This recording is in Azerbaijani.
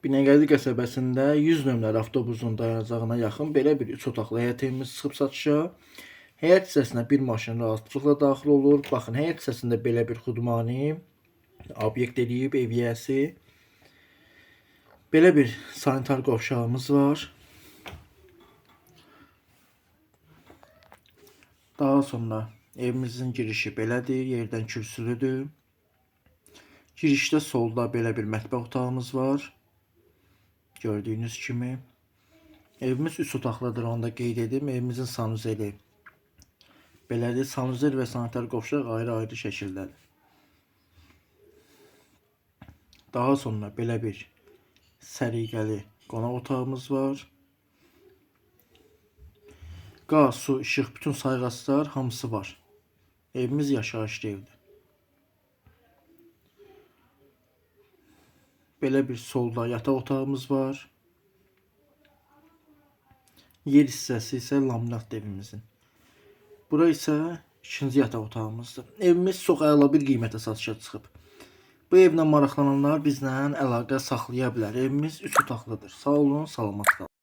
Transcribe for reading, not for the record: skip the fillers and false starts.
Binəqədi qəsəbəsində 100 nömrəli avtobusun dayanacağına yaxın belə bir 3 otaqlı həyət evimiz çıxıb satışa. Həyət hissəsinə bir maşın rahatlıqla daxil olur. Baxın, həyət hissəsində belə bir xudmani obyekt eləyib ev yiyəsi. Belə bir sanitar qovşağımız var. Daha sonra evimizin girişi belədir, yerdən kürsülüdür. Girişdə solda belə bir mətbəx otağımız var. Gördüyünüz kimi. Evimiz 3 otaqlıdır, onu da qeyd edim. Evimizin sanuzeli belədir. Sanuzel və sanitar qovşaq ayrı-ayrı şəkildədir. Daha sonra belə bir səliqəli qonaq otağımız var. Qaz, su, işıq, bütün sayğaclar hamısı var. Evimiz yaşayışlı evdir. Belə bir solda yataq otağımız var. Yer hissəsi isə laminatdır evimizin. Bura isə ikinci yataq otağımızdır. Evimiz çox əla bir qiymətə satışa çıxıb. Bu evlə maraqlananlar bizlə əlaqə saxlaya bilər. Evimiz 3 otaqlıdır. Sağ olun, salamat qalın.